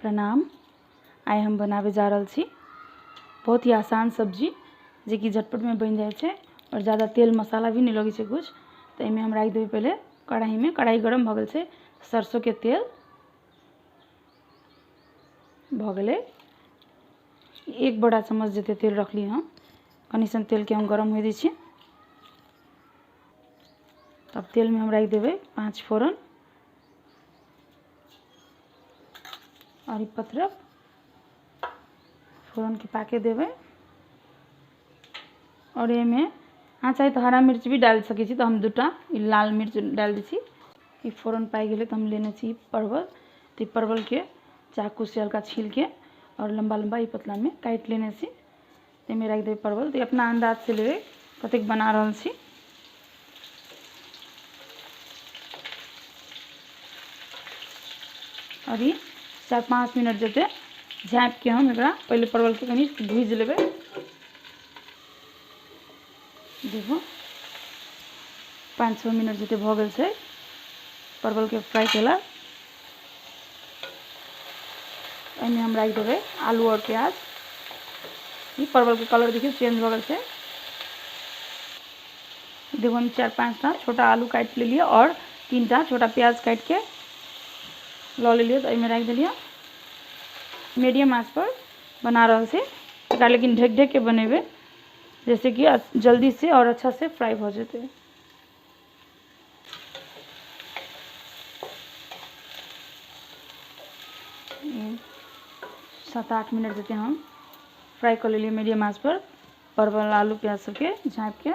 प्रणाम। आइ हम बनाबै जा रहल छी बहुत ही आसान सब्जी जे कि झटपटमे बनि जाइ छै और ज़्यादा तेल मसाला भी नहीं लगै छै कुछ। तो एहिमे हम राखि देबै पहिले कढ़ाईमे। कढ़ाई गरम भऽ गेल छै, सरसोंके तेल भऽ गेलै। एक बड़ा चम्मच जते तेल रखली हम। कनि सन तेलके हम गरम होइ दै छी। तब तेलमे हम राखि देबै 5 फोरन और ई पथरक फोरन के पाके देबै। और एहिमे अहाँ चाहे तऽ हरा मिर्च भी डालि सकै छी, तऽ हम दूटा ई लाल मिर्च डालि दै छी। ई फोरन पाकि गेलै तऽ हम लेने छी परवल। तऽ ई परवलके चाकूसँ हल्का छीलके और लम्बा लम्बा ई पतलामे काटि लेने छी। एहिमे राखि देबै परवल। तऽ अपना अन्दाजसँ लेबै कतेक बना रहल छी। और ई 4-5 मिनट जते झाँपिके हम एकरा पहिले परवलके कनि भूजि लेबै। देखू 5-6 मिनट जते भऽ गेल छै परवलके फ्राई केला। एहिमे हम राखि देबै आलू और प्याज। ई परवलके कलर देखियौ चेंज भऽ गेल छै। देखू हम 4-5टा छोटा आलू काटि लेलियै और 3टा छोटा प्याज काटिके लऽ लेलियै। तऽ एहिमे राखि देलियै। मीडियम आँच पर बना रहल छी एकरा, लेकिन ढकि ढकि के बनेबै जैसे कि जल्दी से और अच्छा से फ्राई भऽ जेतै। ई 7-8 मिनट जते हम फ्राई कऽ लेलियै मीडियम आँच पर परवल आलू प्याज सबके झाँपिके।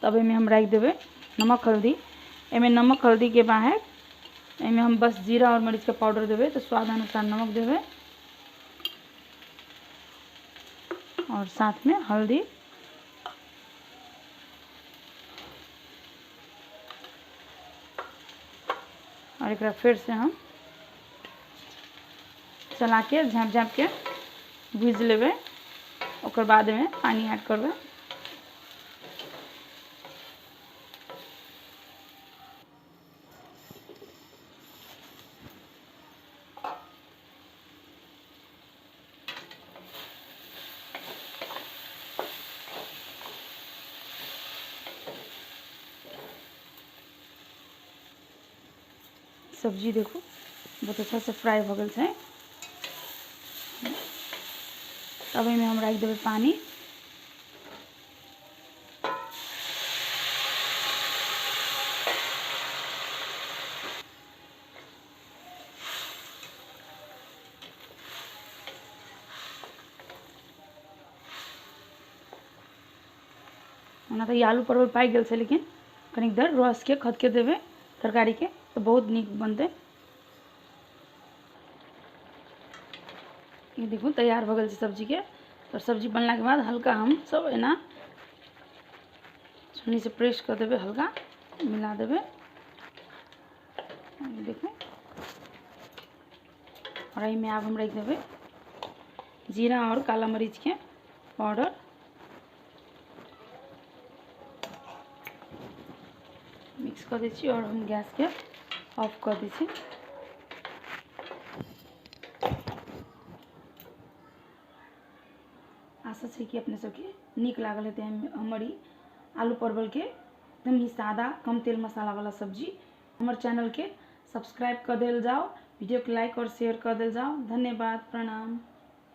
तब एहिमे हम राखि देबै नमक हल्दी। एहिमे नमक हल्दीके बाहर एहिमे हम बस जीरा और मरीचके पाउडर देबै, तऽ स्वाद अनुसार नमक देबै और साथमे हल्दी। और एकरा फेर से हम चला के झाँपि झाँपि के भूजि लेबै। ओकर बादमे पानि ऐड करबै। सब्जी देखू बहुत अच्छा से फ्राई भऽ गेल छै। तब एहिमे हम राखि देबै पानि। ओना तऽ ई आलू परवल पाकि गेल छै, लेकिन कनिक देर रसके खदके देबै तरकारीके तऽ बहुत नीक बनतै। ई देखू तैयार भऽ गेल छै सब्जीके। तऽ सब्जी बनलाके बाद हल्का हम सब एना छन्नीसँ प्रेस कऽ देबै, हल्का मिला देबै। देखू और एहिमे आब हम राखि देबै जीरा और काला मरीचके पाउडर। मिक्स कऽ दै छी और हम गैसके ऑफ कऽ दै छी। आशा छै कि अपने सबके नीक लागल हेतै हमर ई आलू परवलके एकदम ही सादा कम तेल मसाला वाला सब्जी। हमर चैनलके सब्सक्राइब कऽ देल जाओ, वीडियो के लाइक और शेयर कऽ देल जाओ। धन्यवाद, प्रणाम।